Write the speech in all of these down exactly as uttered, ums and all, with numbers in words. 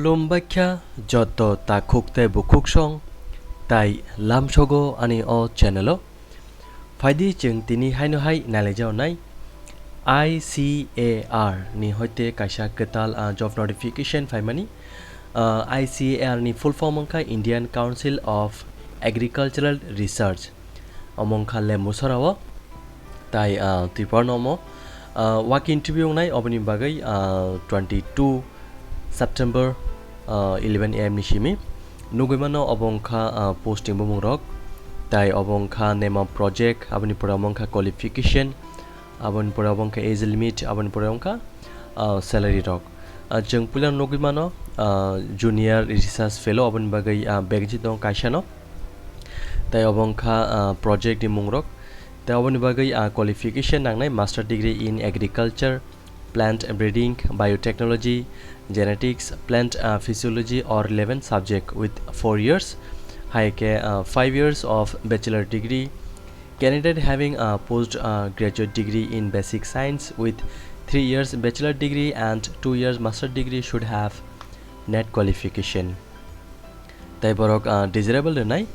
Khulumbaikha joto takhuk tei bukhuk song tai lamsogo ani o channel o. Phaidi chwng tini haino hai nailaijao nai I C A R ni hoite kaisa kwtal, ah, job notification phaimani. Ah, I C A R ni full form wngkha Indian Council of Agricultural Research. Omo wngkha Lembuchara o. Tai, ah, Tripura no omo, ah, walk interview wngnai, oboni bagwi, ah, twenty two September, ah, eleven A M ni simi. Nugwi mano obo wngkha, ah, posting bumung rok. Tai obo wngkha name of project, aboni pore omo wngkha qualification, aboni pore obo wngkha age limit, aboni pore wngkha, ah, salary rok. Ah, chwng puila nugwi mano, ah, junior research fellow, aboni bagwi, ah, vacancy tongo kaisa no. Tai obo wngkha, ah, project ni mung rok. Tai oboni bagwi, ah, qualification nangnai master degree in agriculture, plant breeding, biotechnology, genetics, plant, ah, physiology or relevant subject with four years. Hai khe, ah, five years of bachelor degree. Candidate having a post, ah, graduate degree in basic science with three years bachelor degree and two years master degree should have NET qualification. Tai borok, ah, desirable rwnai.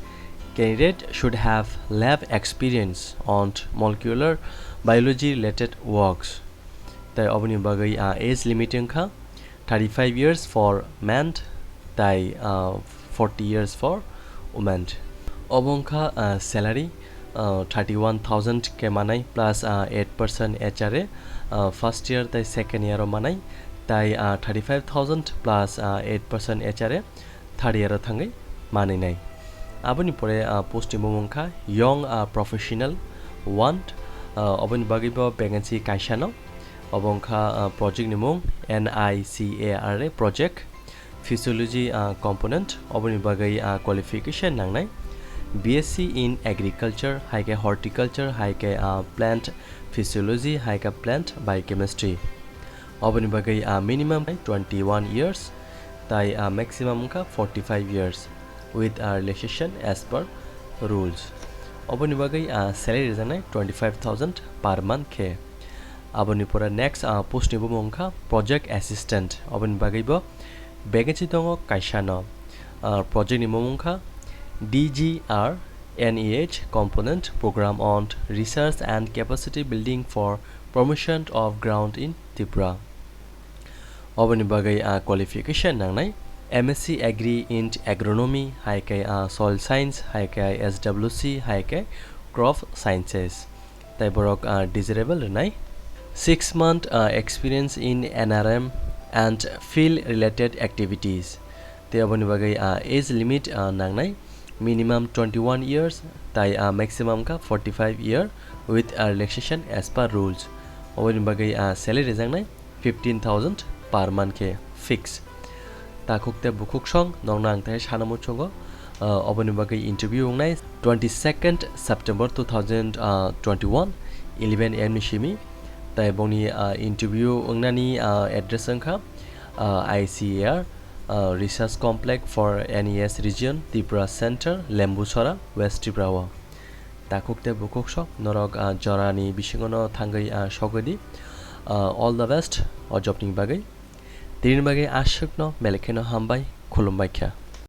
Candidate should have lab experience on molecular biology related works. Tai oboni bagwi, ah, age limit wngkha thirty five years for men tai, ah, forty years for women. Obo wngkha, ah, salary, ah, thirty one thousand khe manai plus, ah, eight percent H R A, ah, first year tai second year o manai tai, ah, thirty five thousand plus, ah, eight percent H R A third year o thangwi manwi nai. Aboni pore, ah, post ni bumung wngkha young, ah, professional want, ah, oboni bagwi bo vacancy kaisa no. Obo wngkha, ah, project ni mung N I C A R A project, physiology, ah, component, oboni bagwi, ah, qualification nangnai B S C in agriculture, hai khe horticulture, hai khe, ah, plant physiology, hai khe plant biochemistry. Oboni bagwi, ah, minimum twenty one years, tai, ah, maximum wngkha forty five years with, ah, relaxation as per rules. Oboni bagwi, ah, salary rwjaknai twenty five thousand per month khe. Aboni pore next, ah, post ni bumung wngkha project assistant. Oboni bagwi bo vacancy tongo kaisa no. Ah, project ni bumung wngkha D G R N E H component program on research and capacity building for promotion of ground in Tripura. Oboni bagwi, ah, qualification nangnai M S C Agri in Agronomy, hai khe, ah, Soil Science, hai khe S W C, hai khe Crop Sciences. Tai borok, ah, desirable rwnai. Six month, ah, experience in N R M and field related activities. Tai oboni bagwi, ah, age limit, ah, nangnai minimum twenty one years, tai, ah, maximum kha forty five year with, ah, relaxation as per rules. Oboni bagwi, ah, salary rwjaknai fifteen thousand per month khe fix. Takhuk tei bukhuk song nokno ang tei sana muchungo, ah, oboni bagwi interview wngnai twenty second September two thousand twenty one, eleven A M ni simi. Tai bongni, ah, interview wngnani, ah, address wngkha, ah, I C A R, ah, Research Complex for N E S Region, Tripura Center, Lembuchara, West Tripura o. Takhuk tei bukhuk song norok, ah, jorani bisingo no thangwi, ah, sogwi di. Ah, all the best o job ni bagwi. Tini bagwi aswk no belai kheno hambai, khulumbai kha.